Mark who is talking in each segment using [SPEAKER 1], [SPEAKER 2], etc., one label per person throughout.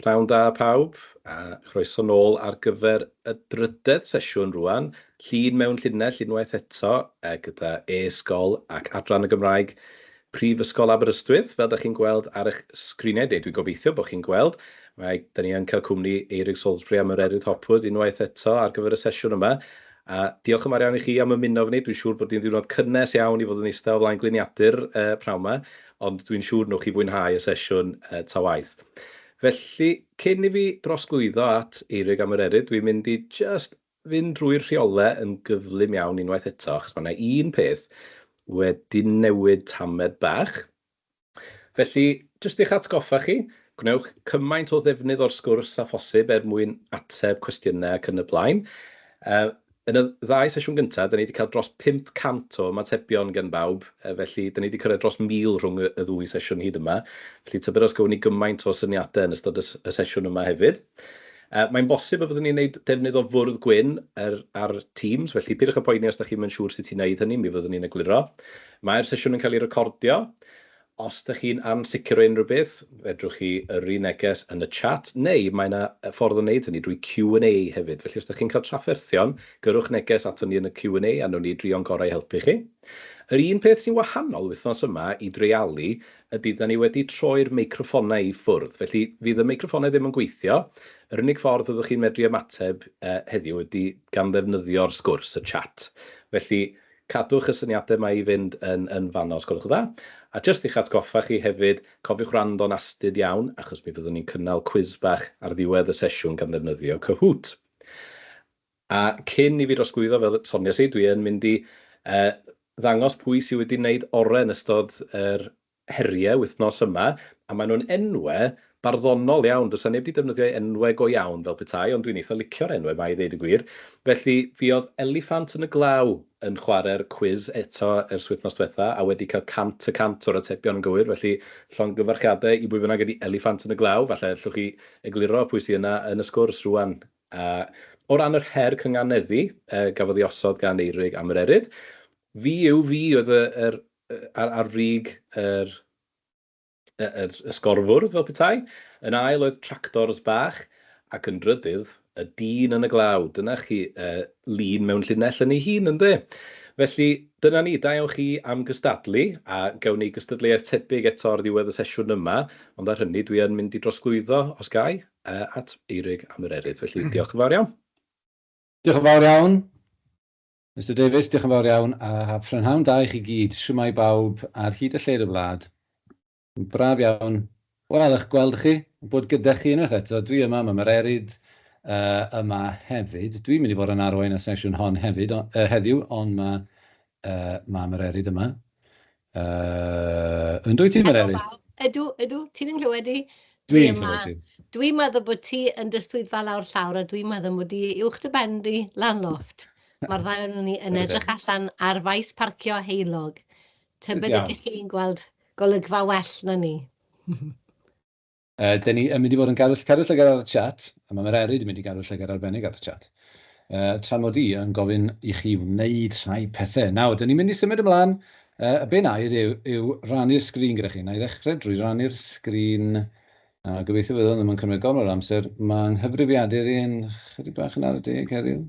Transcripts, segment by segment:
[SPEAKER 1] Pnawn da pawb, a chroeso nôl ar gyfer y drydedd sesiwn rŵan, Llun mewn Llinell unwaith eto, gyda e-sgol ac Adran y Gymraeg Prifysgol Aberystwyth, fel dach chi'n gweld ar eich sgriniau, neu dwi'n gobeithio bod chi'n gweld. Mae, da ni yn cael cwmni Eurig Salisbury a Mererid Hopwood unwaith eto ar gyfer y sesiwn yma. A diolch yn fawr iawn i chi am ymuno efo ni. Dwi'n siŵr bod hi'n ddiwrnod cynnes iawn i fod yn eistedd o flaen gliniadur pnawn 'ma, ond dwi'n siŵr wnewch chi fwynhau y sesiwn ta waeth. Felly, cyn i fi drosglwyddo at Eurig a Mererid, dwi'n mynd i jyst fynd drwy'r rheolau yn gyflym iawn unwaith eto, achos mae yna un peth wedi newid tamed bach. Felly, jyst i'ch atgoffa chi, gwnewch cymaint o ddefnydd o'r sgwrs â phosib er mwyn ateb cwestiynau ac yn y blaen. Yn y ddau sesiwn gyntaf, dan ni 'di cael dros 500 o ymatebion gan bawb, felly dan ni 'di cyrraedd dros 1,000 rhwng y y ddwy sesiwn hyd yma. Felly tybed os gawn ni gymaint o syniadau yn ystod y y sesiwn yma hefyd. Mae'n bosib y byddwn ni'n gwneud defnydd o fwrdd gwyn ar ar Teams, felly peidiwch â poeni os dach chi'm yn siŵr sut i wneud hynny, mi fyddwn ni'n egluro. Mae'r sesiwn yn cael ei recordio. Os dach chi'n ansicr o unrhyw beth, fedrwch chi yrru neges yn y chat, neu mae 'na ffordd o wneud hynny drwy Q&A hefyd. Felly os dach chi'n cael trafferthion, gyrrwch neges aton ni yn y Q&A a wnawn ni drio'n gorau i helpu chi. Yr un peth sy'n wahanol wythnos yma i dreialu ydy dan ni wedi troi'r meicroffonau i ffwrdd. Felly fydd y meicroffonau ddim yn gweithio. Yr unig ffordd fyddwch chi'n medru ymateb heddiw ydy gan ddefnyddio'r sgwrs, y chat. Felly Cadwch y syniadau 'ma i fynd yn yn fanno os gwelwch yn dda. A jyst i'ch atgoffa chi hefyd, cofiwch wrando'n astud iawn, achos mi fyddwn ni'n cynnal cwis bach ar ddiwedd y sesiwn gan ddefnyddio Kahoot. A cyn i fi drosglwyddo, fel soniais i, dwi yn mynd i ddangos pwy sydd wedi wneud orau yn ystod yr heriau wythnos yma, a maen nhw'n enwau barddonol iawn. Does 'na neb 'di defnyddio enwau go iawn fel petai, ond dwi'n eitha licio'r enwau 'ma i ddeud y gwir. Felly, fuodd Eliffant yn y Glaw yn chwarae'r cwis eto ers wythnos diwetha, a wedi cael 100% o'r atebion yn gywir, felly llongyfarchiadau i bwy bynnag ydy Eliffant yn y Glaw. Falle allwch chi egluro pwy sy yna yn y sgwrs rŵan. A o ran yr her cynganeddu, gafodd ei osod gan Eurig a Mererid, fi yw fi oedd y, yr ar, ar frig yr, yr, y sgorfwrdd fel petai. Yn ail oedd tractors bach, ac yn drydydd, y dyn yn y glaw. Dyna chi lun mewn llinell yn ei hun, ynde? Felly, dyna ni, da iawn chi am gystadlu, a gawn ni gystadleuaeth tebyg eto ar ddiwedd y sesiwn yma, ond ar hynny dwi yn mynd i drosglwyddo, os ga i, at Eurig a Mererid. Felly, diolch yn fawr iawn.
[SPEAKER 2] Diolch yn fawr iawn. Mister Davies, diolch yn fawr iawn, a phrynhawn da i chi gyd. Shwmae bawb ar hyd a lled y wlad. Braf iawn, wel, eich gweld chi, bod gyda chi unwaith eto. Dwi yma, mae Mererid yma hefyd. Dwi'n mynd i fod yn arwain y sesiwn hon hefyd, heddiw, ond mae, mae Mererid yma. Yn dwyt ti, Mererid?
[SPEAKER 3] Ydw, ydw, ti'n yng nghlywed i?
[SPEAKER 2] Dwi'n clywed ti.
[SPEAKER 3] Dwi'n meddwl bod ti yn dy swyddfa lawr llawr a dwi'n meddwl mod i uwch dy ben di lan lofft. Mae'r ddau ohonon ni yn edrych allan ar faes parcio heulog. Tybed ydych chi'n gweld golygfa well na ni?
[SPEAKER 2] Dyn ni yn mynd i fod yn cadw, cadw llygad ar y chat, a mae Mererid yn mynd i gadw llygad arbennig ar y chat, tra mod i yn gofyn i chi wneud rhai pethau. Nawr, dyn ni'n mynd i symud ymlaen. Be na i yw, yw rannu'r sgrin gyda chi. Na i ddechrau drwy rannu'r sgrin, a gobeithio fydd o ddim yn cymryd gormod o amser. Mae nghyfrifiadur i'n chydig bach yn araf deg heddiw.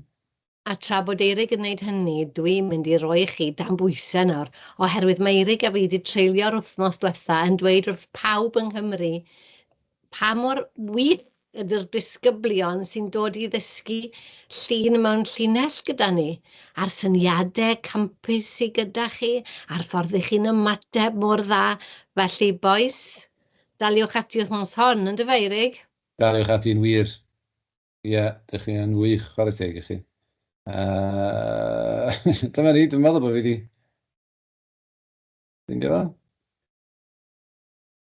[SPEAKER 3] A tra bod Eurig yn gwneud hynny, dwi'n mynd i roi chi dan bwysau nawr, oherwydd mae Eurig a fi wedi treulio'r wythnos diwetha yn dweud wrth pawb yng Nghymru pa mor wych ydy'r disgyblion sy'n dod i ddysgu llun mewn llinell gyda ni, a'r syniadau campus sydd gyda chi, a'r ffordd ych chi'n ymateb mor dda. Felly, bois, daliwch ati wythnos hon, yn dyfe, Eurig?
[SPEAKER 2] Daliwch ati'n wir. Ie, dych chi yn wych, chwarae teg i chi. Dyma ni, dwi'n meddwl bod fi wedi... Ffeindio fo?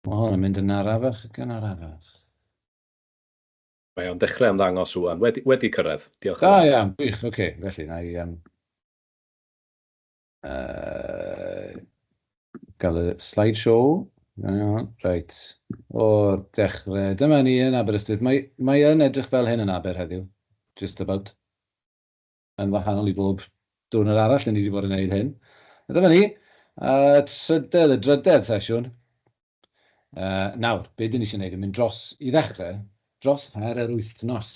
[SPEAKER 2] Mae hwn yn mynd yn arafach ac yn arafach.
[SPEAKER 1] Mae o'n dechrau ymddangos rŵan, wedi, wedi cyrraedd. Diolch yn
[SPEAKER 2] fawr. Da iawn, gwych, oce. Okay. Felly, na i um, gael y slideshow. Reit, o'r dechrau. Dyma ni yn Aberystwyth. Mae, mae yn edrych fel hyn yn Aber heddiw, just about. Yn wahanol i bob diwrnod arall, dyn ni wedi bod yn gwneud hyn. A dyma ni, trydedd, y drydedd sesiwn. Nawr, be dyn ni eisiau gwneud yn mynd dros i ddechrau. dros her yr wythnos.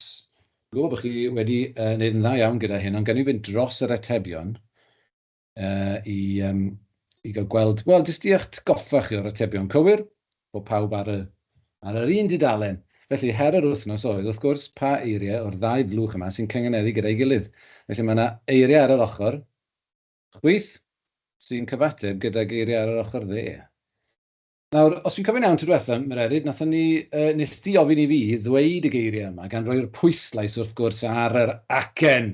[SPEAKER 2] Dwi'n gwybod bod chi wedi wneud yn dda iawn gyda hyn, ond gawn ni fynd dros yr atebion i, um, i gael gweld, wel, jyst i eich atgoffa chi o'r atebion cywir, bod pawb ar, y, ar yr un dudalen. Felly, her yr wythnos oedd, wrth gwrs, pa eiriau o'r ddau flwch yma sy'n cyngeneddu gyda'i gilydd. Felly mae yna eiriau ar yr ochr chwith sy'n cyfateb gyda geiriau ar yr ochr dde. Nawr, os fi'n cofio'n iawn tro diwetha, Mererid, wnaethon ni, uh, nes di ofyn i fi ddweud y geiriau yma, gan roi'r pwyslais wrth gwrs ar yr acen.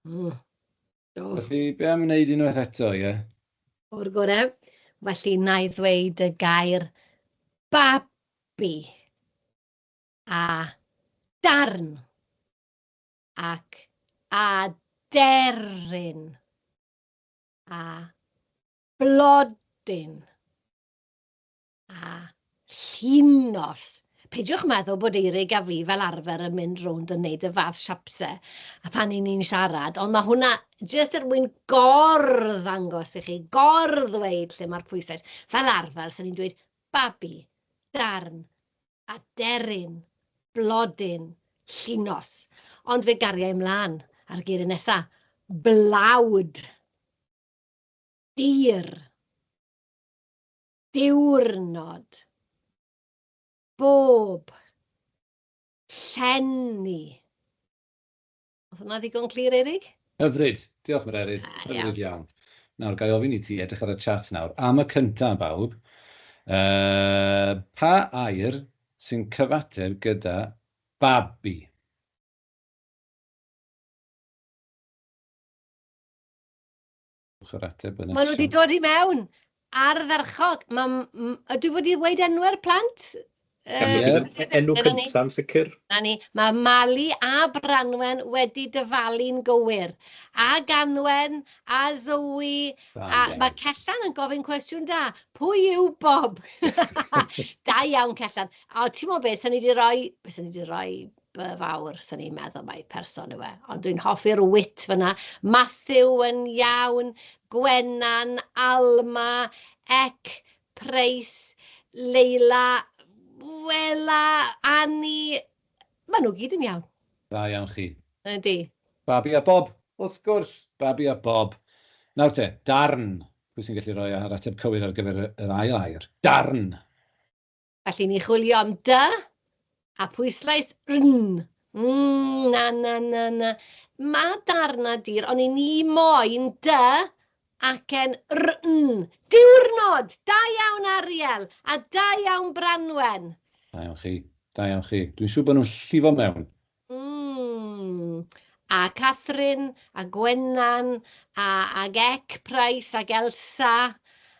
[SPEAKER 2] Do. Felly, be am wneud unwaith eto, ie? Yeah?
[SPEAKER 3] O'r gorau. Felly, na i ddweud y gair babi a darn ac aderyn a blodyn a llinos. Peidiwch meddwl bod Eirig a fi fel arfer yn mynd rownd yn neud y fath siapsau a pan 'y ni'n siarad, ond mae hwnna jyst er mwyn gor-ddangos i chi, gor-ddweud lle mae'r pwyslais. Fel arfer, 'sen ni'n dweud babi, darn, aderyn, blodyn, llinos. Ond fe gariai ymlaen ar geiriau nesa, blawd, dir, diwrnod, bob, llenni. Oedd hwnna ddigon clir, Eirig?
[SPEAKER 2] Hyfryd. Diolch, Mererid. Hyfryd iawn. Nawr, ga i ofyn i ti edrych ar y chat nawr. Am y cyntaf, bawb, uh, pa air sy'n cyfateb gyda babi? Rhowch yr ateb yn y
[SPEAKER 3] Maen nhw wedi dod i mewn. Ardderchog. Mae, ydw i fod i ddweud enwau'r plant?
[SPEAKER 1] Yy, enw cyntaf yn sicr.
[SPEAKER 3] Na ni. Mae Mali a Branwen wedi dyfalu'n gywir. A Ganwen, a Zoe, a mae Cellan yn gofyn cwestiwn da. Pwy yw Bob? Da iawn, Cellan. O, ti'n gwybod beth, 'sen ni wedi rhoi, beth 'sen ni wedi rhoi B fawr, 'sen ni'n meddwl mai person yw e. Ond dwi'n hoffi'r wit fan'na. Matthew yn iawn, Gwenan, Alma, Ec, Price, Leila, Wela, Annie. Maen nhw gyd yn iawn.
[SPEAKER 2] Da iawn chi.
[SPEAKER 3] Yndi.
[SPEAKER 2] Babi a Bob, wrth gwrs, Babi a Bob. Nawr te, darn. Pwy sy'n gallu rhoi yr ateb cywir ar gyfer yr ail air? Darn!
[SPEAKER 3] Felly ni'n chwilio am dy a pwyslais rn. Mm, na, na, na, na. Mae darna dir, ond i ni moyn dy acen rn. Diwrnod! Da iawn, Ariel, a da iawn, Branwen.
[SPEAKER 2] Da iawn chi, da iawn chi. Dwi'n siŵr bod nhw'n llifo mewn.
[SPEAKER 3] Mm. A Catherine, a Gwennan, a, ag Ec Price, ag Elsa.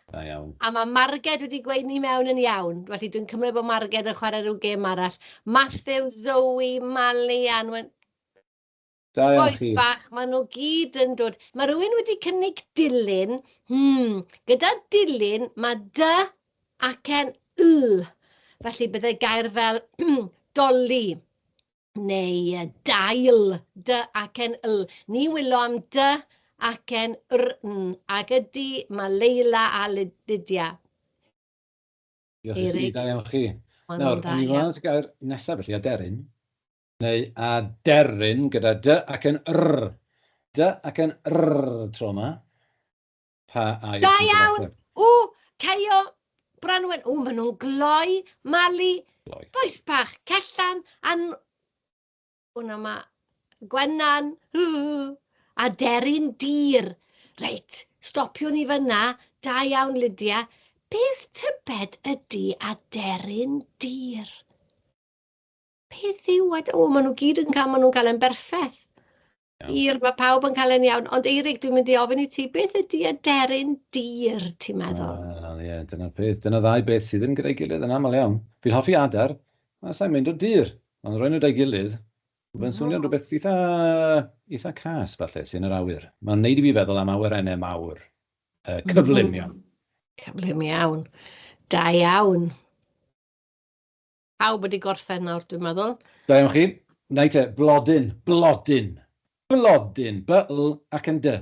[SPEAKER 2] Da iawn.
[SPEAKER 3] A mae Marged wedi gweud ni mewn yn iawn, felly dwi'n cymryd bod Marged yn chwarae rhyw gêm arall. Matthew, Zoe, Mali, Anwen...
[SPEAKER 2] Da iawn
[SPEAKER 3] Bois
[SPEAKER 2] chi.
[SPEAKER 3] bach, maen nhw gyd yn dod. Mae rhywun wedi cynnig dilyn. Hmm, gyda dilyn, mae dy acen l. Felly byddai gair fel doli neu dail, dy acen l. Ni wylo am dy acen r n, ac ydy, mae Leila a Lydia.
[SPEAKER 2] Diolch i chi, da iawn chi. Nawr, o'n i fod at y gair nesaf felly, aderyn, neu aderyn gyda dy ac yn r. Dy ac yn r tro yma. Pa air
[SPEAKER 3] Da iawn! O, Caio, Branwen, o, maen nhw'n gloi, Mali, gloi. Bois bach, Cellan, an... Hwna ma, Gwennan, a Deryn Dir. Reit, stopiwn ni fyna. Da iawn, Lydia. Beth tybed ydy aderyn dir? Peth yw, o, maen nhw gyd yn cael, maen nhw'n cael e'n berffaith. Dir, mae pawb yn cael e'n iawn. Ond Eirig, dwi'n mynd i ofyn i ti, beth ydy aderyn dir, ti'n meddwl?
[SPEAKER 2] Wel, ie, dyna'r peth. Dyna ddau beth sydd ddim gyda'i gilydd yn aml iawn. Fi'n hoffi adar, a sa'n mynd o dir, ond rhoi nhw 'da'i gilydd, mae'n swnio'n rhywbeth eitha, eitha cas, falle, sy'n yr awyr. Mae'n neud i fi feddwl am awyrennau mawr, cyflym iawn.
[SPEAKER 3] Cyflym iawn. Da iawn. Pawb wedi gorffen nawr, dwi'n meddwl.
[SPEAKER 2] Da iawn chi. Na i te, blodyn, blodyn, blodyn, B L ac yn D.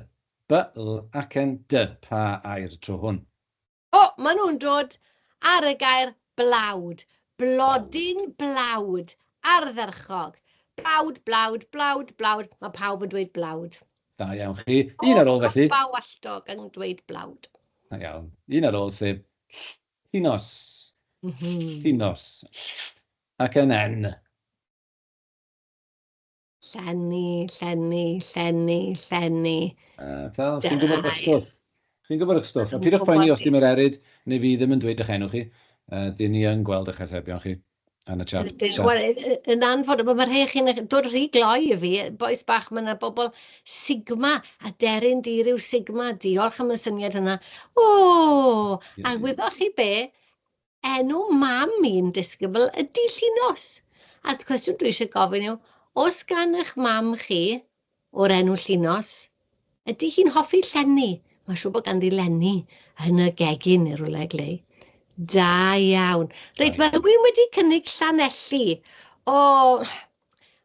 [SPEAKER 2] B L ac yn D. Pa air tro hwn?
[SPEAKER 3] O, maen nhw'n dod ar y gair blawd. Blodyn blawd. Ardderchog. Blawd, blawd, blawd, blawd. Mae pawb yn dweud blawd.
[SPEAKER 2] Da iawn chi. Un ar ôl felly.
[SPEAKER 3] Pob walltog yn dweud blawd.
[SPEAKER 2] Da iawn. Un ar ôl sef llinos. Llinos. Ac yn N.
[SPEAKER 3] Llenni, llenni, llenni, llenni.
[SPEAKER 2] Uh, tal, chi'n gwybod eich stwff. Chi'n gwybod eich stwff. A pidwch poeni os dim yr erid neu fi ddim yn dweud eich enw chi. Dyn ni yn gweld eich atebion chi yn y chat.
[SPEAKER 3] Wel, yn anffodus, mae rhai chi'n dod rhy gloi i fi. Bois bach, mae yna bobl Sigma, a deryn dir yw Sigma. Diolch am y syniad yna. O, a wyddoch chi be? Enw mam un disgybl ydy Llinos. A'r cwestiwn dwi eisiau gofyn yw, oes gan eich mam chi o'r enw Llinos, ydy hi'n hoffi llenni? Mae'n siŵr bod ganddi lenni yn y gegin neu rhywle glei. Da iawn. Reit, mae rhywun wedi cynnig Llanelli. O,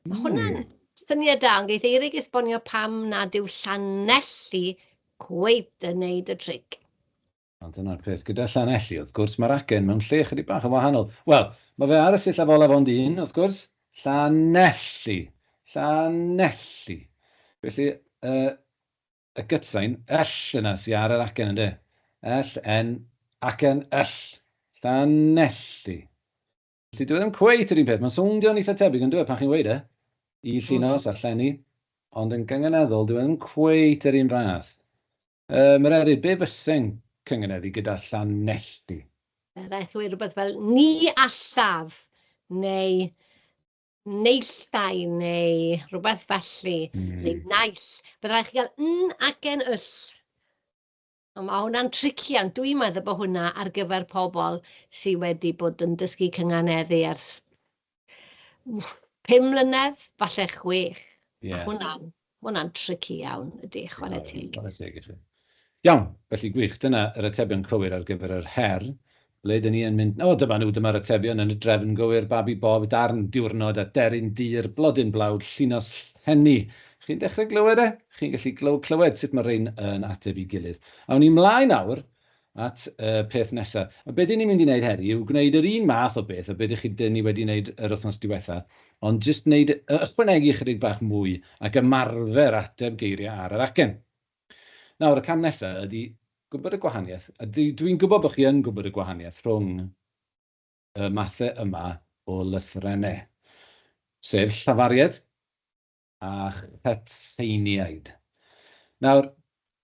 [SPEAKER 3] mae hwnna'n syniad da, ond geith Eirig esbonio pam nad yw Llanelli cweit yn neud y tric.
[SPEAKER 2] Ond dyna'r peth, gyda Llanelli, wrth gwrs, mae'r acen mewn lle chydig bach yn wahanol. Wel, mae fe ar y sillaf olaf ond un, wrth gwrs, Llanelli. Llanelli. Felly, uh, y gytsain, L yna sy'n ar yr acen, ynddo? L, N, acen, L. Llanelli. Felly, dyw e ddim cweit yr un peth. Mae'n sowndio'n eitha tebyg, yn dyw e, pan chi'n weud e? I Llinos a'r llenni. Ond yn gynganeddol, dyw e ddim cweit yr un fath. Uh, Mererid, be fyse'n cynganeddu gyda Llanelli?
[SPEAKER 3] Rhaid chi weud rhywbeth fel ni allaf, neu neillai, neu rhywbeth felly, neu naill. Bydd rhaid chi gael n ac en yll. Ond mae hwnna'n tricky, ond dwi'n meddwl bod hwnna ar gyfer pobl sydd wedi bod yn dysgu cynganeddu ers 5 mlynedd, falle 6. Yeah. Mae hwnna'n hwnna tricky iawn, ydy, chwarae teg.
[SPEAKER 2] Chwarae teg i chi. Iawn, felly gwych. Dyna yr atebion cywir ar gyfer yr her. Ble dyn ni yn mynd? O, dyma nhw, dyma'r atebion yn y drefn gywir. Babi Bob, darn diwrnod a deryn dir, blodyn blawd, llinos llenni. Chi'n dechrau glywed e? Chi'n gallu glyw clywed sut mae rhain yn ateb i gilydd. Awn ni mlaen nawr at y peth nesaf. A be dyn ni'n mynd i wneud heddi yw gwneud yr un math o beth a be dych chi, dyn ni wedi wneud yr wythnos diwetha, ond jyst wneud, ychwanegu chydig bach mwy ac ymarfer ateb geiriau ar yr acen. Nawr, y cam nesaf ydy gwybod y gwahaniaeth, a dwi'n gwybod bod chi yn gwybod y gwahaniaeth rhwng y mathau yma o lythrennau, sef llafariad a chytseiniaid. Nawr,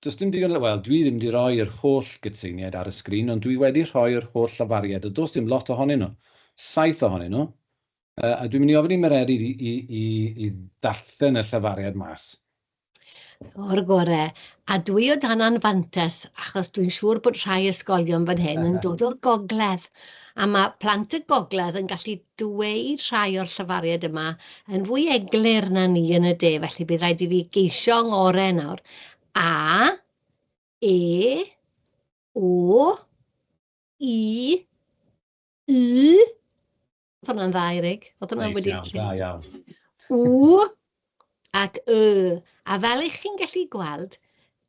[SPEAKER 2] does dim digon, wel, dwi ddim wedi rhoi yr holl gytseiniaid ar y sgrin, ond dwi wedi rhoi'r holl llafariad, a does dim lot ohonyn nhw, 7 ohonyn nhw, a dwi'n mynd i ofyn i Mererid i, i, i, i ddarllen y llafariad mas.
[SPEAKER 3] O'r gore. A dwi o dan anfantais, achos dwi'n siŵr bod rhai ysgolion fan hyn yn dod o'r gogledd. A mae plant y gogledd yn gallu dweud rhai o'r llafariad yma yn fwy eglur na ni yn y de, felly bydd rhaid i fi geisio ngore nawr. A, E, O, I, Y, Oedd hwnna'n dda, Eirig. Oedd hwnna'n
[SPEAKER 2] wedi... Iawn, da iawn.
[SPEAKER 3] W ac Y. A fel ych chi'n gallu gweld,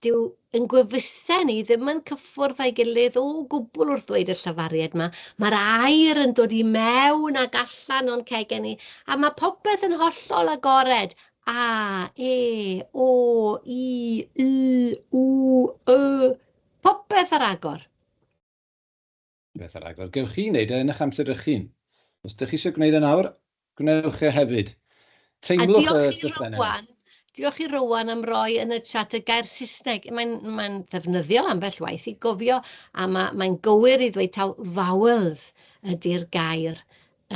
[SPEAKER 3] dyw yn gwefusau ni ddim yn cyffwrdd â'i gilydd o gwbl wrth ddweud y llafariad yma. Mae'r air yn dod i mewn ac allan o'n cegau ni, a mae popeth yn hollol agored. A, E, O, I, Y, W, Y. Popeth ar agor.
[SPEAKER 2] Beth ar agor. Gewch chi wneud e yn eich amser eich hun. Os ydych chi eisiau gwneud e nawr, gwnewch e hefyd.
[SPEAKER 3] Teimlwch y llythrennau. Rowan, diolch i Rowan am roi yn y chat y gair Saesneg. Mae'n mae ddefnyddiol ambell waith i gofio, a mae'n mae gywir i ddweud taw vowels ydy'r gair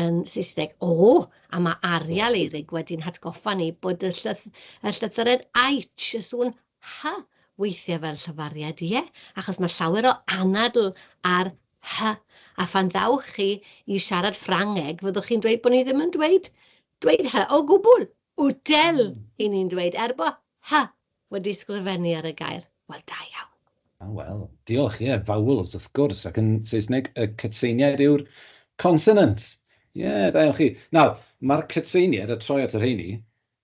[SPEAKER 3] yn Saesneg. O, a mae Ariel Eirig wedi'n hatgoffa ni bod y, llyth, y llythyren H, y sŵn H weithiau fel llafariad, ie, achos mae llawer o anadl ar H, a phan ddawch chi i siarad Ffrangeg, fyddwch chi'n dweud bod ni ddim yn dweud, dweud H o gwbl. Wdel, i ni'n dweud, er bod H wedi sgrifennu ar y gair. Wel, da iawn.
[SPEAKER 2] Ah, wel, diolch, ie, vowels, wrth gwrs, ac yn Saesneg, y cytseiniaid yw'r consonants. Ie, yeah, da iawn chi. Nawr, mae'r cytseiniaid, a troi at y rheini,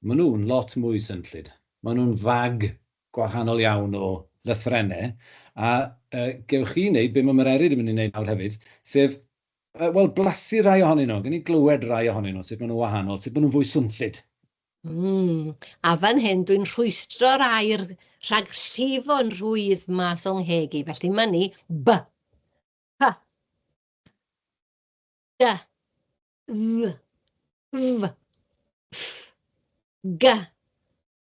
[SPEAKER 2] maen nhw'n lot mwy synllyd. Maen nhw'n fag gwahanol iawn o lythrennau, a uh, gewch chi wneud be mae Mererid yn mynd i wneud nawr hefyd, sef Wel, blasu rai ohonyn nhw. Gawn ni glywed rai ohonyn nhw, sut maen nhw'n wahanol, sut maen nhw'n fwy swnllyd.
[SPEAKER 3] A fan hyn, dwi'n rhwystro'r air rhag llifo'n rhwydd mas o'n ngheg i, felly mae ni B, H, D, Dd, F, F, G,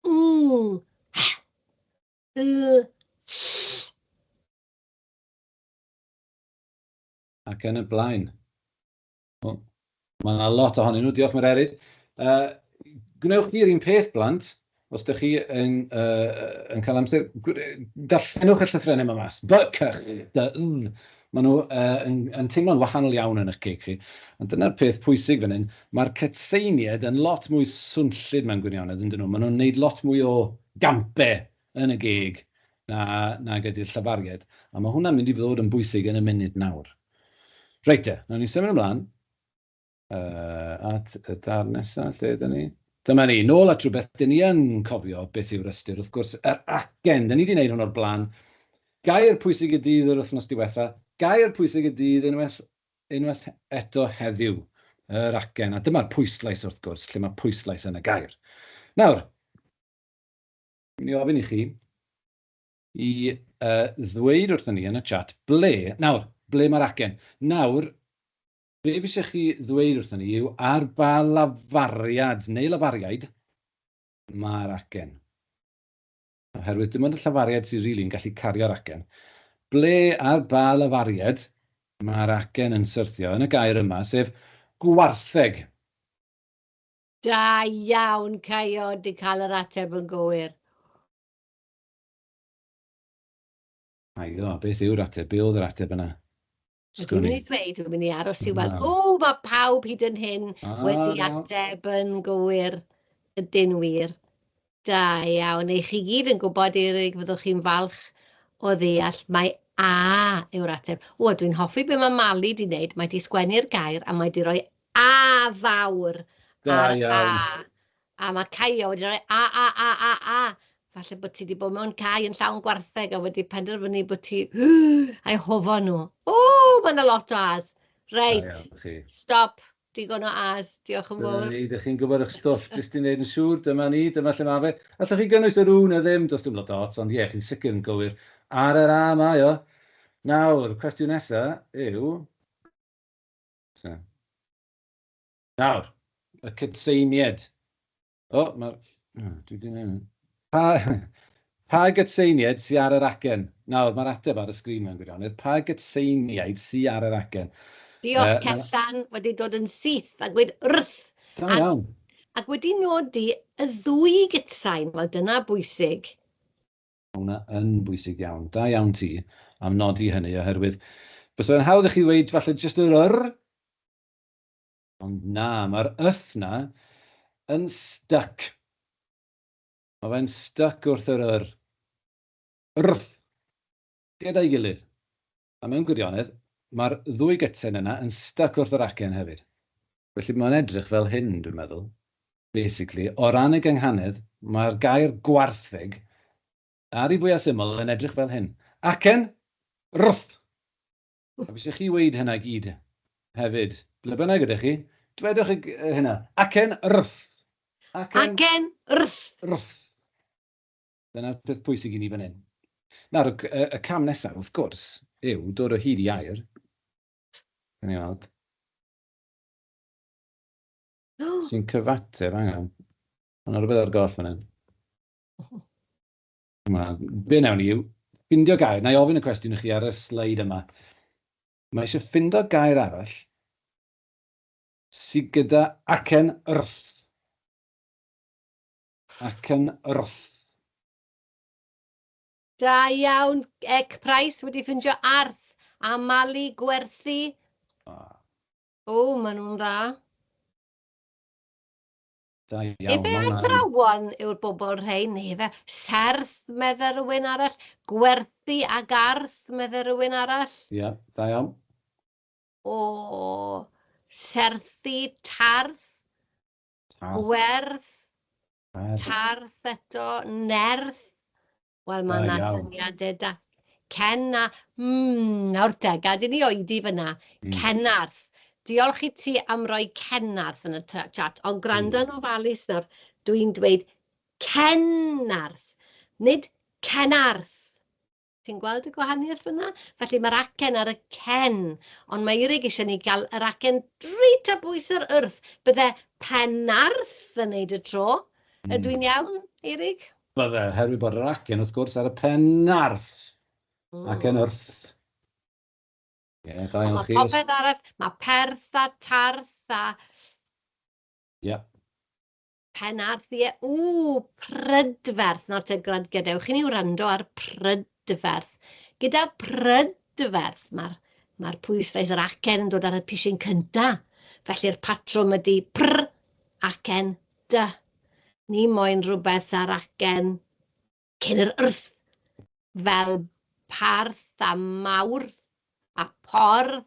[SPEAKER 3] W, H, Y, Ll.
[SPEAKER 2] Ac yn y blaen. O, mae yna lot ohonyn nhw, diolch Mererid. Gwnewch chi'r un peth, blant, os ydych chi yn, yn cael amser, darllenwch y llythrennau yma mas. B, C, D, N. Maen nhw yn, yn teimlo'n wahanol iawn yn eich ceg chi. Ond dyna'r peth pwysig fan hyn. Mae'r cytseiniaid yn lot mwy swnllyd mewn gwirionedd, yn dyn nhw. Maen nhw'n gwneud lot mwy o gampau yn y geg na, nag ydy'r llafariaid. A mae hwnna'n mynd i ddod yn bwysig yn y munud nawr. Reit te, nawn ni symud ymlaen at y darn nesaf, lle ydyn ni? Dyma ni, nôl at rhywbeth dyn ni yn cofio beth yw'r ystyr, wrth gwrs, yr acen. Dyn ni wedi gwneud hwn o'r blaen. Gair pwysig y dydd yr wythnos diwetha, gair pwysig y dydd unwaith, unwaith eto heddiw, yr acen. A dyma'r pwyslais, wrth gwrs, lle mae pwyslais yn y gair. Nawr, Dwi'n mynd i ofyn i chi i ddweud wrthon ni yn y chat ble, nawr, ble mae'r acen. Nawr, be fi eisiau chi ddweud wrthon ni yw ar ba lafariad neu lafariaid mae'r acen. Oherwydd dim ond y llafariad sydd rili'n really gallu cario'r acen. Ble ar ba lafariad mae'r acen yn syrthio yn y gair yma, sef gwartheg.
[SPEAKER 3] Da iawn, Caio, di cael yr ateb yn gywir.
[SPEAKER 2] Caio, beth yw'r ateb? Be oedd yr ateb yna?
[SPEAKER 3] Dwi'n mynd i ddweud, dwi'n mynd i aros i weld. O, mae pawb hyd yn hyn wedi ateb yn gywir. Ydyn wir. Da iawn. Eich chi gyd yn gwybod, Eirig, fyddwch chi'n falch o ddeall mai A yw'r ateb. O, dwi'n hoffi be mae Mali 'di wneud. Mae 'di sgwennu'r gair a mae 'di rhoi A fawr
[SPEAKER 2] Da
[SPEAKER 3] ar
[SPEAKER 2] iawn.
[SPEAKER 3] A. A mae Caio wedi rhoi A, A, A, A, A. Falle bod ti wedi bod mewn cae yn llawn gwartheg a wedi penderfynu bod ti a'i hofo nhw. O, mae yna lot o A's.
[SPEAKER 2] Da
[SPEAKER 3] Reit,
[SPEAKER 2] iawn chi.
[SPEAKER 3] stop. Digon o A's. Diolch yn
[SPEAKER 2] Dyna
[SPEAKER 3] fawr.
[SPEAKER 2] ni, dych chi'n gwybod eich stwff, jyst i wneud yn siŵr, dyma ni, dyma lle mae fe. Allwch chi gynnwys yr U neu ddim, does dim lot o ots, ond ie, chi'n sicr yn gywir. Ar yr A mae o. Nawr, cwestiwn nesa yw... So. Nawr, y cytseinied. O, mae'r... Dwi 'di wneud... Pa, pa gytseinied sy ar yr acen? Nawr, mae'r ateb ar y sgrin mewn gwirionedd. Pa gytseiniaid sy ar yr acen?
[SPEAKER 3] Diolch, Cellan, wedi dod yn syth a gweud wrth.
[SPEAKER 2] Da iawn.
[SPEAKER 3] Ac wedi nodi y ddwy gytsain, wel dyna bwysig.
[SPEAKER 2] Mae hwnna yn bwysig iawn. Da iawn ti am nodi hynny, oherwydd bysa fe'n hawdd i chi ddweud falle jyst yr yr, ond na, mae'r yth 'na yn stuck. Mae fe'n stuck wrth yr yr. Rth! Gyda'i gilydd. A mewn gwirionedd, mae'r ddwy gytsen yna yn stuck wrth yr acen hefyd. Felly mae'n edrych fel hyn, dwi'n meddwl. Basically, o ran y gynghanedd, mae'r gair gwartheg, ar ei fwyaf syml, yn edrych fel hyn. Acen, rth! A fi eisiau chi weud hynna gyd hefyd. Ble bynnag ydych chi, dwedwch hynna. Acen, rth!
[SPEAKER 3] Acen, Acen, rth!
[SPEAKER 2] Rth! Dyna'r peth pwysig i ni fan hyn. Nawr, y, y, y cam nesaf, wrth gwrs, yw dod o hyd i air. Gawn ni weld. Sy'n cyfateb, hang on. Mae yna rhywbeth ar goll fan hyn. Ma, be wnawn ni yw ffindio gair. Na i ofyn y cwestiwn i chi ar y sleid yma. Mae eisiau ffindo gair arall sydd gyda acen rth. Ac yn wrth.
[SPEAKER 3] Da iawn, Ec Price wedi ffindio arth a malu gwerthu.
[SPEAKER 2] Ah.
[SPEAKER 3] O, maen nhw'n dda.
[SPEAKER 2] Da iawn.
[SPEAKER 3] Efe athrawon yw'r bobl rhain, neu efe serth, medde rhywun arall, gwerthu ag arth, medde rhywun arall.
[SPEAKER 2] Ie, yeah, da iawn.
[SPEAKER 3] O, serthu, tarth.
[SPEAKER 2] Tarth.
[SPEAKER 3] Werth.
[SPEAKER 2] Tarth.
[SPEAKER 3] Tarth eto, nerth. Wel, mae yna syniadau da. Cen a... nawr te, gad i ni oedi fyna. Cenarth. Diolch i ti am roi Cenarth yn y chat, ond gwrando'n ofalus nawr, dwi'n dweud Cenarth, nid Cenarth. Ti'n gweld y gwahaniaeth fyna? Felly mae'r acen ar y cen, ond mae Eurig eisiau ni gael yr acen reit ar bwys yr wrth. Bydde Penarth yn neud y tro. Ydw i'n iawn, Eurig?
[SPEAKER 2] Bydde, oherwydd bod yr acen, wrth gwrs, ar y Penarth. Acen wrth. Ie, da iawn
[SPEAKER 3] Ond mae
[SPEAKER 2] chi.
[SPEAKER 3] popeth arall, mae perth a tarth a...
[SPEAKER 2] Ie.
[SPEAKER 3] Penarth, ie. Ww, prydferth. Nawr te, gadewch i ni wrando ar prydferth. Gyda prydferth, mae'r mae pwyslais yr acen yn dod ar y pishin cynta. Felly'r patrwm ydy pr, acen, dy. Ni moyn rhywbeth ar acen cyn yr wrth, fel parth a mawrth a porth.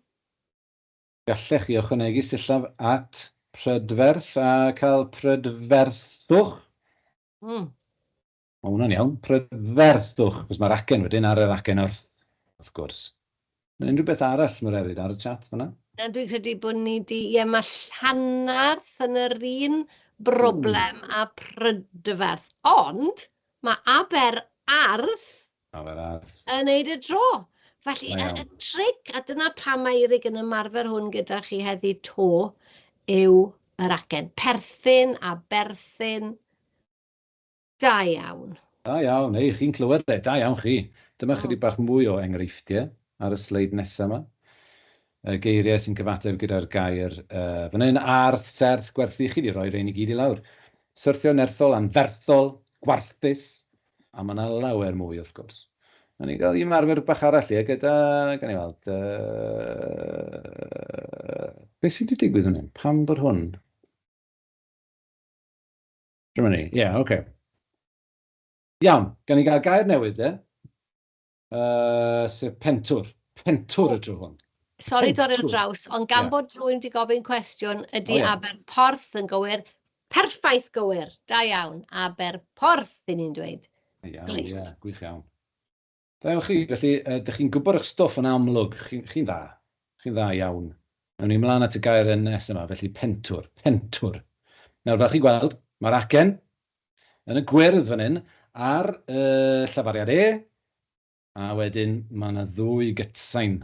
[SPEAKER 2] Gallech chi ychwanegu sillaf at prydferth a cael prydferthwch. Mae hwnna'n iawn, prydferthwch, achos mae'r acen wedyn ar yr acen wrth, wrth gwrs. Mae unrhyw beth arall, Mererid, ar y chat fan'na?
[SPEAKER 3] Na, dwi'n credu bod ni 'di... Ie, mae llanarth yn yr un broblem â prydferth, ond mae Aber-arth
[SPEAKER 2] Aber-arth.
[SPEAKER 3] yn neud y tro. Felly,
[SPEAKER 2] Da
[SPEAKER 3] y
[SPEAKER 2] iawn.
[SPEAKER 3] tric, a dyna pam mae Eurig yn ymarfer hwn gyda chi heddi 'to, yw yr acen. Perthyn a berthyn. Da iawn.
[SPEAKER 2] Da iawn, ei, chi'n clywed e, da iawn chi. Dyma chydig bach mwy o enghreifftiau ar y sleid nesaf yma. Y geiriau sy'n cyfateb gyda'r gair uh, fan hyn, arth, serth, gwerthu, chi wedi rhoi rhain i gyd i lawr. Syrthio, nerthol, anferthol, gwarthus, a mae yna lawer mwy wrth gwrs. Na ni'n gael ymarfer bach arall ie, gyda, gan i weld, uh, beth sydd wedi digwydd fan hyn? Pam bod hwn? Dyma ni, ie, yeah, oce. Okay. Iawn, gan i gael gair newydd de, sef pentwr. Pentwr y tro hwn.
[SPEAKER 3] Sori dorri ar draws, ond gan yeah. bod rhywun wedi gofyn cwestiwn, ydy oh, yeah. Aberporth yn gywir? Perffaith gywir, da iawn. Aberporth, i ni'n dweud.
[SPEAKER 2] Iawn, ie, yeah, gwych iawn. Da iawn chi. Felly, yy, dych chi'n gwybod eich stwff yn amlwg. Chi'n chi dda. Chi'n dda iawn. Nawn ni ymlaen at y gair nes yma, felly pentwr, pentwr. Nawr, fel chi'n gweld, mae'r acen yn y gwyrdd fan hyn ar y llafariad E, a wedyn mae yna ddwy gytsain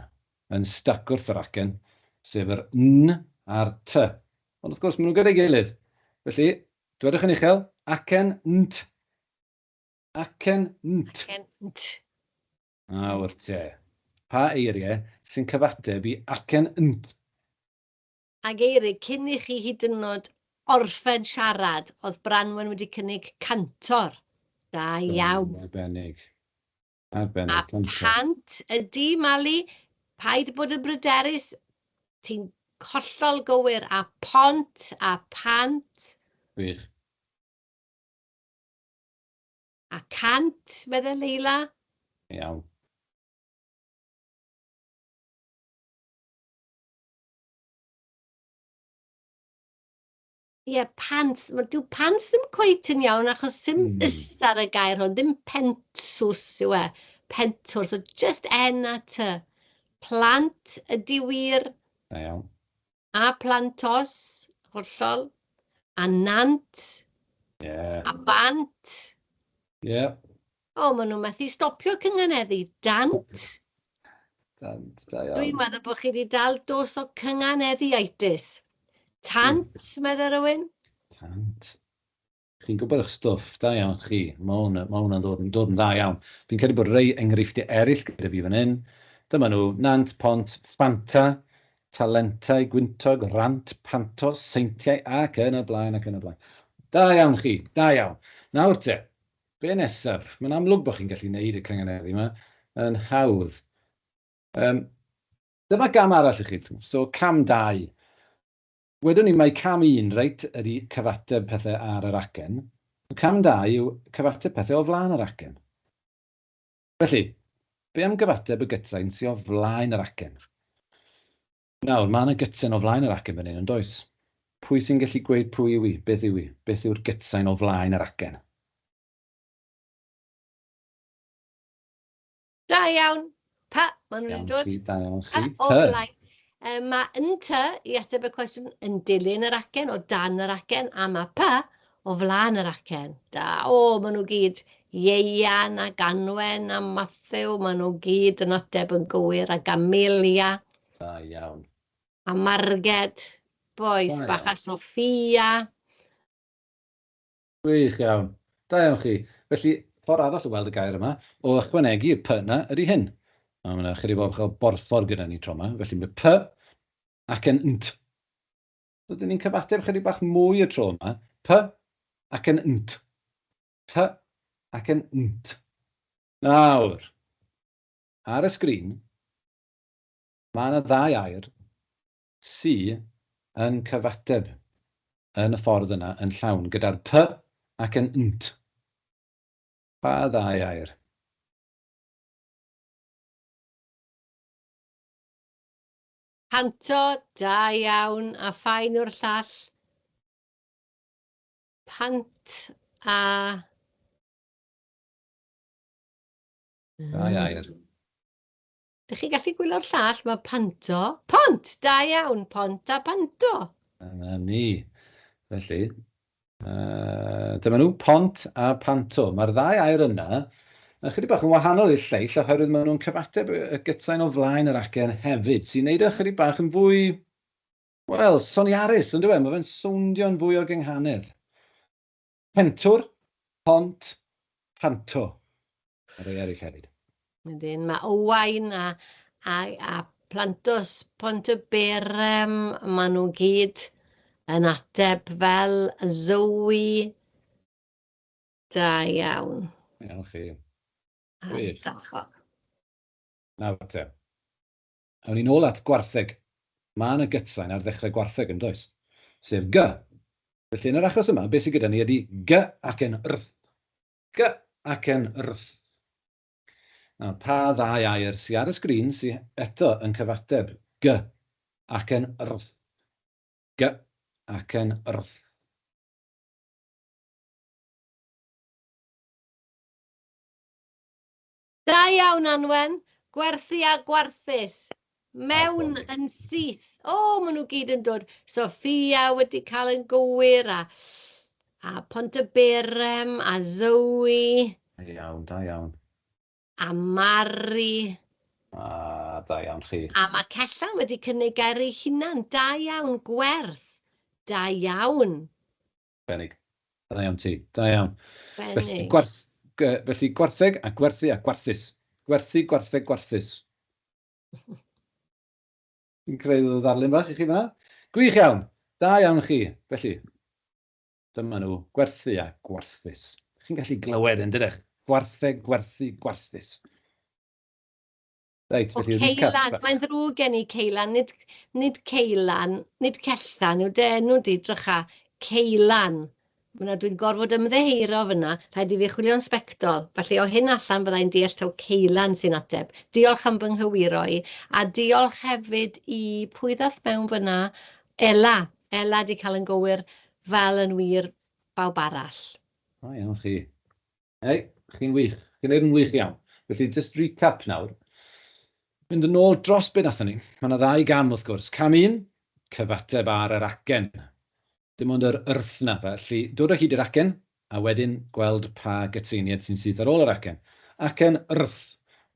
[SPEAKER 2] yn styc wrth yr acen, sef yr N a'r T. Ond wrth gwrs, maen nhw gyda'i gilydd. Felly, dwedwch yn uchel, acen nt. Acen nt.
[SPEAKER 3] Acen nt.
[SPEAKER 2] Nawr te, pa eiriau sy'n cyfateb i acen nt?
[SPEAKER 3] Ac Eirig, cyn i chi hyd yn oed orffen siarad, oedd Branwen wedi cynnig cantor. Da iawn.
[SPEAKER 2] Arbennig. Arbennig,
[SPEAKER 3] A
[SPEAKER 2] cantor.
[SPEAKER 3] pant ydy, Mali, paid bod yn bryderus, ti'n hollol gywir, a pont a pant.
[SPEAKER 2] Gwych.
[SPEAKER 3] A cant, meddai Leila.
[SPEAKER 2] Iawn.
[SPEAKER 3] Ie, yeah, pants. Mae dyw pants ddim cweit yn iawn, achos sim ys ar y gair hwn, ddim pentws yw e. Pentwr, so just N a T. Plant ydy wir.
[SPEAKER 2] Da iawn.
[SPEAKER 3] A plantos, hollol. A nant.
[SPEAKER 2] Yeah.
[SPEAKER 3] A bant.
[SPEAKER 2] Yeah.
[SPEAKER 3] O, maen nhw methu stopio cynganeddu. Dant.
[SPEAKER 2] Dant, da iawn.
[SPEAKER 3] Dwi'n meddwl bod chi wedi dal dos o cynganeddiitis. Tant, meddai rhywun.
[SPEAKER 2] Tant. Chi'n gwybod eich stwff, da iawn chi. Mae hwnna, ma hwnna'n dod, yn dod yn dda iawn. Fi'n credu bod rhai enghreifftiau eraill gyda fi fan hyn. Dyma nhw, Nant, Pont, Fanta, Talentau, Gwyntog, Rant, Pantos, Seintiau, ac yn y blaen, ac yn y blaen. Da iawn chi, da iawn. Nawr te, be nesaf? Mae'n amlwg bod chi'n gallu neud y cynganeddu yma yn hawdd. Um, dyma gam arall i chi. So, cam 2. Wedwn ni mai cam un, reit, ydy cyfateb pethau ar yr acen. Cam 2 yw cyfateb pethau o flaen yr acen. Felly, be am gyfateb y gytsain sy o flaen yr acen? Nawr, mae yna gytsain o flaen yr acen fan hyn, yn does? Pwy sy'n gallu gweud pwy yw hi? Beth yw hi? Beth yw'r gytsain o flaen yr acen?
[SPEAKER 3] Da iawn. Pa, maen nhw wedi
[SPEAKER 2] Iawn
[SPEAKER 3] dod.
[SPEAKER 2] chi, da iawn
[SPEAKER 3] Pa
[SPEAKER 2] chi.
[SPEAKER 3] o
[SPEAKER 2] P.
[SPEAKER 3] flaen. Mae NT, i ateb y cwestiwn, yn dilyn yr acen, o dan yr acen, a mae P o flaen yr acen. Da, o, maen nhw gyd, Ieuan a Ganwen a Matthew, maen nhw gyd yn ateb yn gywir, ac Amelia.
[SPEAKER 2] Da iawn.
[SPEAKER 3] A Marged, bois bach, a Sophia.
[SPEAKER 2] Gwych iawn. Da iawn chi. Felly, ffordd arall o weld y gair yma, o ychwanegu y P yna, ydy hyn. A mae yna chydig bach o borffor gyda ni tro yma, felly mae P ac yn nt. So, dyn ni'n cyfateb chydig bach mwy y tro yma. P ac yn nt. P ac yn nt. Nawr, ar y sgrin, mae yna ddau air sy yn cyfateb yn y ffordd yna yn llawn, gyda'r p ac yn nt. Pa ddau air?
[SPEAKER 3] Panto, da iawn, a pha un yw'r llall? Pant a...
[SPEAKER 2] Dau air.
[SPEAKER 3] Dych chi'n gallu gwylio'r llall? Mae panto. Pont! Da iawn, pont a panto.
[SPEAKER 2] Dyna ni. Felly, uh, dyma nhw, pont a panto. Mae'r ddau air yna yn chydig bach yn wahanol i'r lleill oherwydd maen nhw'n cyfateb y gytsain o flaen yr acen hefyd, sy'n neud o chydig bach yn fwy, wel, soniarus, yn dweud? Mae fe'n sowndio'n fwy o gynghanedd. Pentwr, pont, panto. A rhai eraill hefyd.
[SPEAKER 3] Wedyn mae Owain a, a, a Plantos Pontyberem, maen nhw gyd yn ateb fel Zoe. Da iawn.
[SPEAKER 2] Iawn chi. Gwych. Nawr te. Awn ni'n ôl at gwartheg. Mae yna gytsain ar ddechrau gwartheg, yn does? Sef G. Felly yn yr achos yma, beth sydd gyda ni ydy G ac yn rth. G ac yn rth. Nawr, pa ddau air sy ar y sgrin sy eto yn cyfateb G ac yn rth? G ac yn rth.
[SPEAKER 3] Da iawn, Anwen. Gwerthu a gwarthus. Mewn yn syth. O, maen nhw gyd yn dod. Sophia wedi cael yn gywir, a, a Pontyberem, a Zoe.
[SPEAKER 2] Da iawn, da iawn.
[SPEAKER 3] A Mari.
[SPEAKER 2] A, da iawn chi.
[SPEAKER 3] A mae Cellan wedi cynnig gair ei hunan. Da iawn, gwerth. Da iawn.
[SPEAKER 2] Arbennig. Da iawn ti. Da iawn. Felly, gwarth, felly gwartheg a gwerthu a gwarthus. Gwerthu, gwartheg, gwarthus. Fi'n creu rhyw ddarlun bach i chi fan'na. Gwych iawn. Da iawn chi. Felly, dyma nhw, gwerthu a gwarthus. Chi'n gallu glywed yn dydych? Gwartheg, gwerthu, gwarthus. Reit,
[SPEAKER 3] felly... O, Ceilan, mae'n ddrwg gen i Ceilan, nid, nid Ceilan, nid Cellan yw dy enw di, drycha, Ceilan. Fyna dwi'n gorfod ymddiheuro fyna, rhaid i fi chwilio'n sbectol. Felly o hyn allan fyddai'n deall taw Ceilan sy'n ateb. Diolch am fy nghywiro i, a diolch hefyd i pwy ddath mewn fyna, Ela. Ela di cael yn gywir fel yn wir bawb arall.
[SPEAKER 2] Da iawn chi. Hei, chi'n wych. Chi'n neud yn wych iawn. Felly, just recap nawr. Mynd yn ôl dros be nathon ni. Mae yna ddau gam wrth gwrs. Cam un, cyfateb ar yr acen. Dim ond yr wrth na. Felly, dod o hyd i'r acen, a wedyn gweld pa gytseiniad sy'n syth ar ôl yr acen. Acen wrth.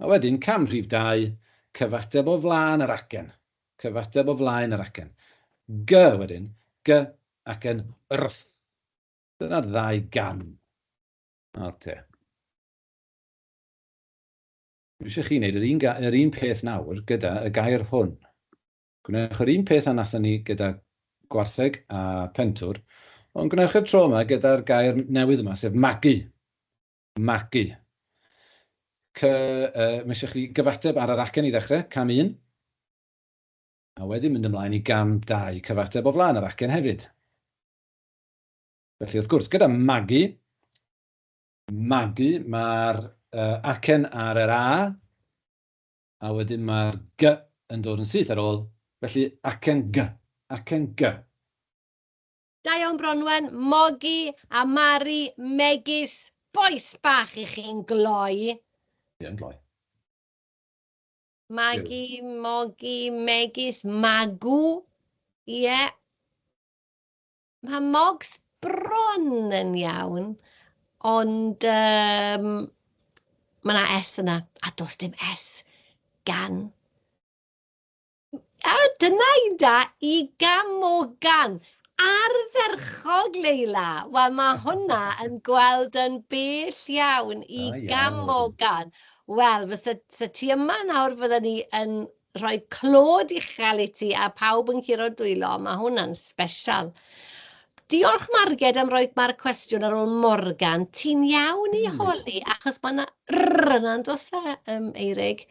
[SPEAKER 2] A wedyn, cam rhif 2, cyfateb o flaen yr acen. Cyfateb o flaen yr acen. G wedyn, G acen wrth. Dyna'r ddau gam. Nawr te. Dwi eisiau chi wneud yr un, yr un peth nawr gyda y gair hwn. Gwnewch yr un peth a nathon ni gyda gwartheg a pentwr, ond gwnewch y tro yma gyda'r gair newydd yma, sef magu. Magu. C, uh, mae eisiau chi gyfateb ar yr acen i ddechrau, cam 1. A wedyn mynd ymlaen i gam 2, cyfateb o flaen yr acen hefyd. Felly, wrth gwrs, gyda magu, magu, mae'r uh, acen ar yr A, a wedyn mae'r G yn dod yn syth ar ôl, felly acen G, acen G.
[SPEAKER 3] Da iawn Bronwen, Mogi a Mari megis bois bach i chi'n gloi.
[SPEAKER 2] Ie, yn gloi.
[SPEAKER 3] Magu, mogi, megis, magw. Ie. Mae mogs bron yn iawn, ond um, mae yna S yna, a does dim S gan. A dyna un da i gamogan. Ardderchog, Leila. Wel, mae hwnna yn gweld yn bell iawn i gamogan. Wel, fysa, fysa ti yma nawr, fydden ni yn rhoi clod uchel i ti a pawb yn curo dwylo. Mae hwnna'n special. Diolch Marged am roi mae'r cwestiwn ar ôl Morgan. Ti'n iawn i holi, achos mae yna r yna yn does e, Eirig?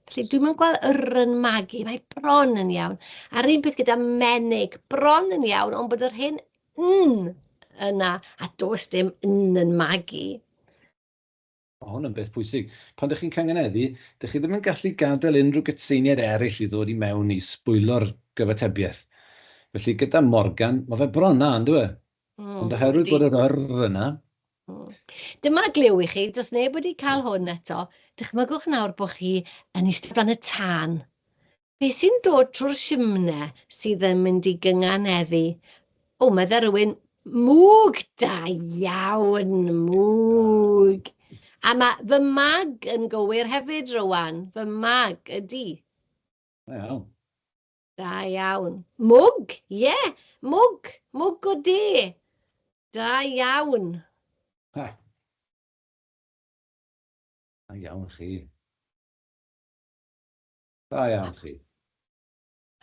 [SPEAKER 3] Felly dwi'm yn gweld yr yn magu, mae bron yn iawn. A'r un peth gyda menig, bron yn iawn, ond bod yr hen n yna, a does dim n yn magu.
[SPEAKER 2] Mae hwn yn beth pwysig. Pan dych chi'n cynganeddu, dych chi ddim yn gallu gadael unrhyw gytseiniad eraill i ddod i mewn i sbwylo'r gyfatebiaeth. Felly gyda Morgan, mae fe bron na, yndyw e? Ond oherwydd bod yr yr yna...
[SPEAKER 3] Dyma gliw i chi, does neb wedi cael hwn eto. Dychmygwch nawr bod chi yn eistedd flaen y tân. Be sy'n dod trwy'r simne sydd yn mynd i gynganeddu? O, medde rhywun, mwg, da iawn, mwg. A mae fy mag yn gywir hefyd, Rowan, fy mag ydy.
[SPEAKER 2] Da iawn.
[SPEAKER 3] Da iawn. Mwg, ie, yeah, mwg, mwg o de. Da iawn.
[SPEAKER 2] Ha. Da iawn chi. Da iawn chi.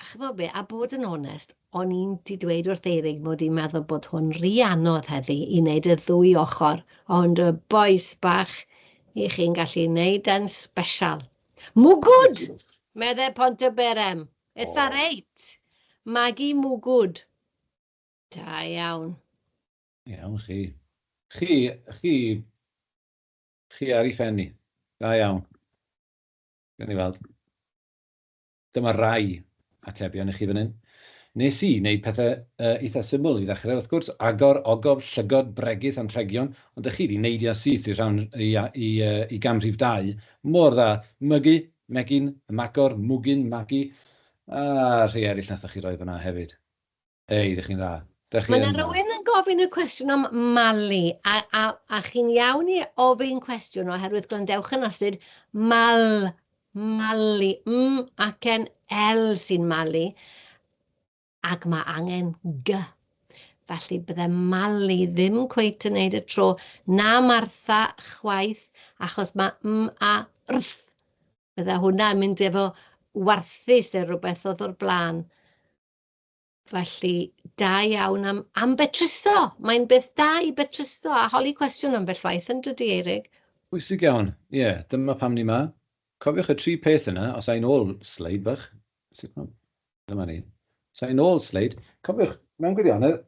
[SPEAKER 3] A chymod be, a bod yn onest, o'n i'n di dweud wrth Eirig mod i'n meddwl bod hwn rhy anodd heddi i wneud y ddwy ochr, ond y bois bach i chi'n gallu wneud e'n sbesial. Mwgwd! Medde Pontyberem. Eitha reit. Magu mwgwd. Da iawn.
[SPEAKER 2] Iawn chi. Chi, chi, chi ar ei phen ni. Da iawn. Gawn ni weld. Dyma rai atebion i chi fan hyn. Nes i wneud pethau uh, eitha syml i ddechrau, wrth gwrs, agor, ogof, llygod, bregus, anrhegion, ond dych chi wedi neidio syth i'r rhan, i, i, i, i gam rhif 2. Mor dda, mygu, megin, ymagor, mwgyn, magu, a rhai eraill nathoch chi roi fyna hefyd. Ei, dych chi'n dda. Dych chi
[SPEAKER 3] Mae yna
[SPEAKER 2] yn dda.
[SPEAKER 3] rywun yn gofyn y cwestiwn am malu, a, a, a chi'n iawn i ofyn cwestiwn oherwydd gwrandewch yn astud, mal, malu, m ac en l sy'n malu, ac mae angen g. Felly bydde malu ddim cweit yn neud y tro, na Martha chwaith, achos mae m a rth. Bydde hwnna'n mynd efo warthus neu rhywbeth oedd o'r blaen. Felly, da iawn am, am betruso. Mae'n beth da i betruso a holi cwestiwn ambell waith, yn dydy, Eirig?
[SPEAKER 2] Pwysig iawn. Ie, yeah, dyma pam ni ma. Cofiwch y tri peth yna, os ai'n ôl sleid bach. Sut ma... Dyma ni. Os ai'n ôl sleid. Cofiwch, mewn gwirionedd,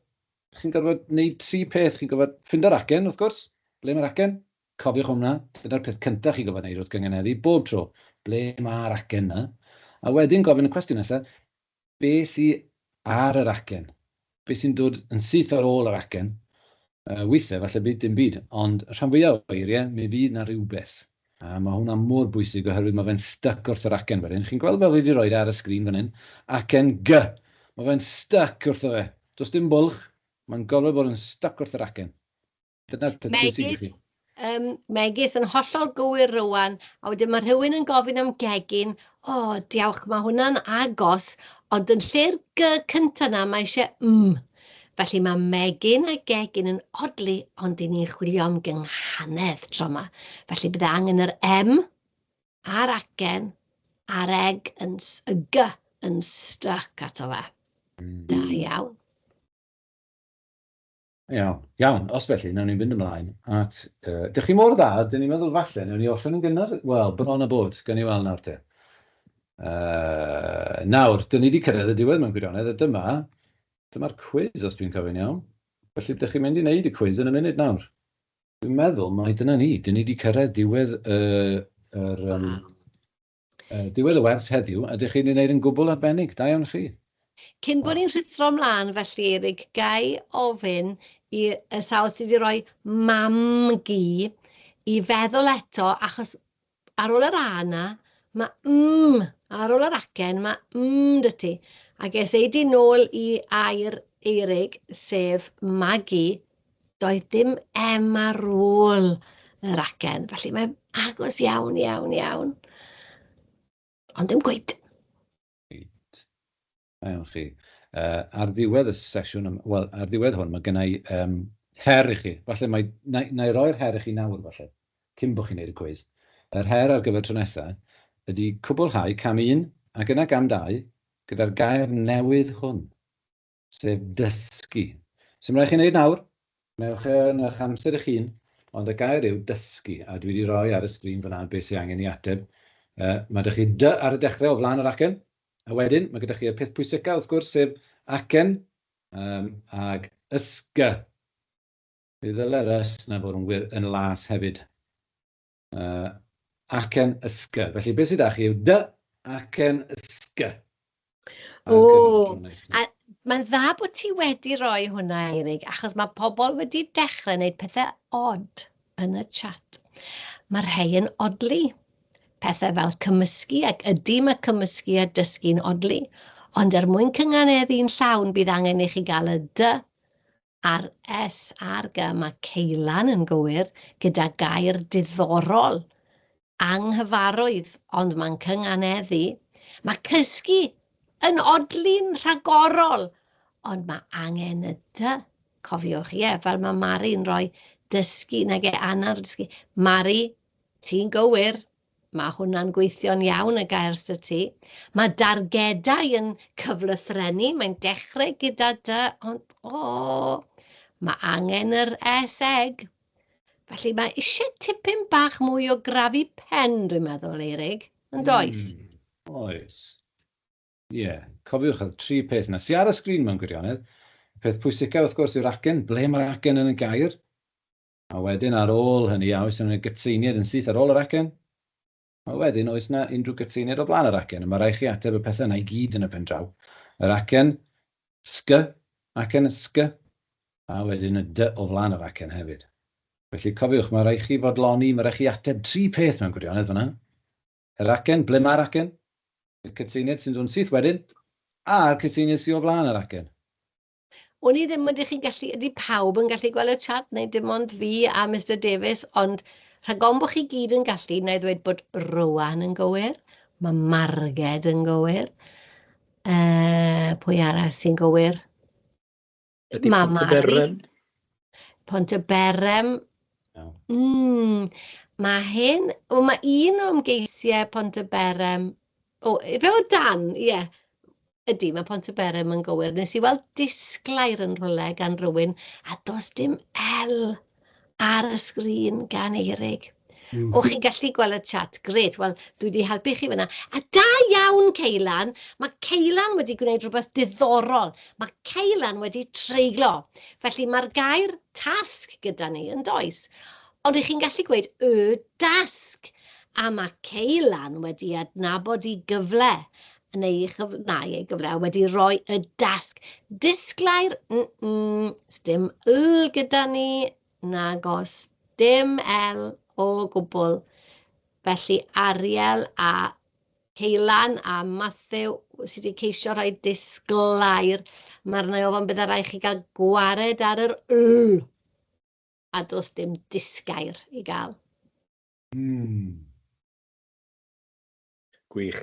[SPEAKER 2] chi'n gorfod gwneud tri peth. Chi'n gorfod ffindo'r acen, wrth gwrs. Ble mae'r acen? Cofiwch hwnna. Dyna'r peth cyntaf chi'n gorfod gwneud wrth gyngeneddu, bob tro. Ble mae'r acen yna? A wedyn gofyn y cwestiwn nesaf, Be sy ar yr acen? Be sy'n dod yn syth ar ôl yr acen? Uh, weithiau, falle bydd dim byd, ond rhan fwyaf o eiriau, mi fydd na rhywbeth. A mae hwnna mor bwysig oherwydd mae fe'n stuck wrth yr acen wedyn. Chi'n gweld fel fi wedi rhoi e ar y sgrin fan hyn? Acen G. Mae fe'n stuck wrtho fe. Does dim bwlch. Mae'n gorfod bod yn stuck wrth yr acen. Dyna'r peth pwysig i chi.
[SPEAKER 3] Um, megis yn hollol gywir rwan, a wedyn mae rhywun yn gofyn am gegin, o, oh, diawch, mae hwnna'n agos, ond yn lle'r g cyntaf na, mae eisiau m. Felly mae megin a gegin yn odli, ond i ni'n chwilio am gynghanedd tro yma. Felly bydde angen yr m a'r acen a'r eg yn, y g yn stuck ato fe. Da iawn.
[SPEAKER 2] Iawn, iawn. Os felly, wnawn ni fynd ymlaen at... Uh, dych chi mor dda, dyn ni'n meddwl falle, wnawn ni orffen yn gynnar? Wel, bron a bod, gawn ni weld nawr te. Uh, nawr, dyn ni wedi cyrraedd y diwedd mewn gwirionedd, a dyma, dyma'r cwiz, os dwi'n cofio'n iawn. Felly, dych chi'n mynd i wneud y cwiz yn y munud nawr. Dwi'n meddwl mai dyna ni, dyn ni wedi cyrraedd diwedd y, yr, um, diwedd y wers heddiw, a dych chi'n ei wneud yn gwbl arbennig. Da iawn chi.
[SPEAKER 3] Cyn bod ni'n rhuthro ymlaen felly, Eirig, ga i ofyn i y sawl sydd wedi rhoi mam-gu i feddwl eto, achos ar ôl yr A yna, Mae mm ar ôl yr acen, mae mm 'da ti. Ac es ei di nôl i air Eurig, sef magu, doedd dim M ar ôl yr acen. Felly mae'n agos iawn, iawn, iawn. Ond dim cweit.
[SPEAKER 2] Reit. Da iawn chi. Ar ddiwedd y sesiwn, wel, ar ddiwedd hwn, mae genna i yym her i chi. Falle mai... wna i wna i roi'r her i chi nawr falle, cyn bod chi'n wneud y cwis. Yr her ar gyfer tro nesa ydy cwblhau cam un ac yna gam dau gyda'r gair newydd hwn. Sef dysgu. Sy'm rhaid chi wneud nawr, wnewch e yn eich amser eich hun, ond y gair yw dysgu, a dwi wedi rhoi ar y sgrin fan'na beth sydd angen i ateb. Mae 'da chi d ar y dechrau o flaen yr acen, a wedyn mae gyda chi y peth pwysica wrth gwrs, sef acen um, ag ysg. Mi ddyle'r ys 'na fod yn, wir, yn las hefyd. Acen ysg. Felly beth sydd 'da chi yw d acen ysg.
[SPEAKER 3] O, a mae'n dda bod ti wedi rhoi hwnna, Eirig, achos mae pobl wedi dechrau gwneud pethau od yn y chat. Mae rhai yn odli, pethau fel cymysgu, ac ydy mae cymysgu a dysgu'n odli, ond er mwyn cynganeddu'n llawn bydd angen i chi gael y d a'r S a'r G, mae Ceulan yn gywir gyda gair diddorol, anghyfarwydd, ond mae'n cynganeddu. Mae cysgu yn odli'n rhagorol, ond mae angen y D, cofiwch, ie, fel mae Mari'n rhoi dysgu, nage Anna'n rhoi dysgu. Mari, ti'n gywir, Mae hwnna'n gweithio'n iawn y gair sy 'da ti. Mae dargedau yn cyflythrennu, mae'n dechrau gyda dy, ond o, mae angen yr S-eg. Felly mae eisiau tipyn bach mwy o grafu pen, dwi'n meddwl, Eirig, yn does?
[SPEAKER 2] Oes. Ie, yeah. Cofiwch y tri peth yna. Sy ar y sgrin mewn gwirionedd. Y peth pwysicaf, wrth gwrs, yw'r acen. Ble mae'r acen yn y gair? A wedyn ar ôl hynny, a oes yna gytseiniad yn syth ar ôl yr acen? A wedyn, oes yna unrhyw gytseiniad o flaen yr acen? A mae rhaid chi ateb y pethau yna i gyd yn y pen draw. Yr acen, sg, acen sg, a wedyn y d o flaen yr acen hefyd. Felly cofiwch, mae rhaid chi fodloni, mae rhaid chi ateb tri peth mewn gwirionedd fan'na. Yr acen, ble mae'r acen? Y cytseiniad sy'n dod yn syth wedyn, a'r cytseiniad sydd o flaen yr acen.
[SPEAKER 3] Wn i ddim ydych chi'n gallu, ydy pawb yn gallu gweld y chat neu dim ond fi a Mister Davies, ond rhag ofn bod chi gyd yn gallu, wna i ddweud bod Rowan yn gywir, mae Marged yn gywir, pwy arall sy'n gywir?
[SPEAKER 1] Ydy
[SPEAKER 3] Mae Mari.
[SPEAKER 1] Pontyberem?
[SPEAKER 3] Pontyberem. Mae hyn, o, mae un o ymgeisiau Pontyberem, o, ife o Dan, ie. Ydy, mae Pontyberem yn gywir. Nes i weld disglair yn rhywle gan rywun, a does dim L ar y sgrin gan Eirig. O, chi'n gallu gweld y chat, grêt, wel, dwi 'di helpu chi fan'na. A da iawn, Ceulan! Mae Ceulan wedi gwneud rhywbeth diddorol. Mae Ceulan wedi treiglo. Felly mae'r gair tasg gyda ni, yn does? Ond 'y chi'n gallu gweud y dasg, a mae Ceulan wedi adnabod ei gyfle, neu ei chyf... na, ei gyfle, a wedi rhoi y dasg. Disglair, mm-mm, sdim l gyda ni, nagos, dim L o gwbl. Felly Ariel a Ceulan a Matthew sydd wedi ceisio rhoi disglair. Mae arna i ofn bydd rhaid chi gael gwared ar yr L a does dim disgair i gael.
[SPEAKER 1] Gwych.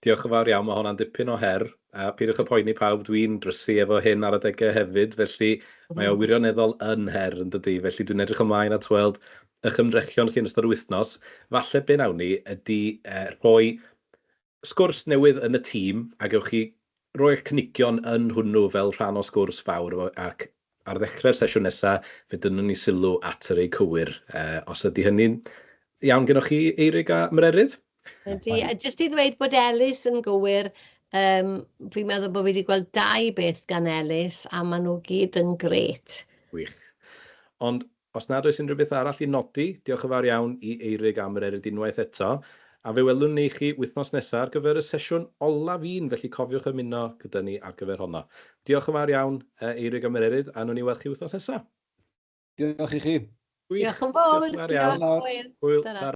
[SPEAKER 1] Diolch yn fawr iawn, mae honna'n dipyn o her, a peidiwch â poeni pawb, dwi'n drysu efo hyn ar adegau hefyd, felly mae o wirioneddol yn her, yn dydi? Felly dwi'n edrych ymlaen at weld eich ymdrechion chi yn ystod yr wythnos. Falle be wnawn ni ydy rhoi sgwrs newydd yn y tîm, a gewch chi roi eich cynigion yn hwnnw fel rhan o sgwrs fawr, ac ar ddechrau'r sesiwn nesa, fe dynnwn ni sylw at y rhai cywir, os ydy hynny'n iawn gennoch chi, Eurig a Mererid?
[SPEAKER 3] Ydy, a jyst i ddweud bod Elis yn gywir, yym, fi'n meddwl bod fi wedi gweld dau beth gan Elis, a maen nhw gyd yn grêt.
[SPEAKER 1] Gwych. Ond os nad oes unrhyw beth arall i nodi, diolch yn fawr iawn i Eurig a Mererid unwaith eto, a fe welwn ni chi wythnos nesaf ar gyfer y sesiwn olaf un, felly cofiwch ymuno gyda ni ar gyfer honno. Diolch yn fawr iawn, Eurig a Mererid, a wnawn ni weld chi wythnos nesaf.
[SPEAKER 2] Diolch i chi.
[SPEAKER 1] Gwych.
[SPEAKER 3] Diolch yn fawr.
[SPEAKER 1] Diolch yn fawr iawn.
[SPEAKER 3] Diolch. Hwyl.
[SPEAKER 1] Hwyl. Tara.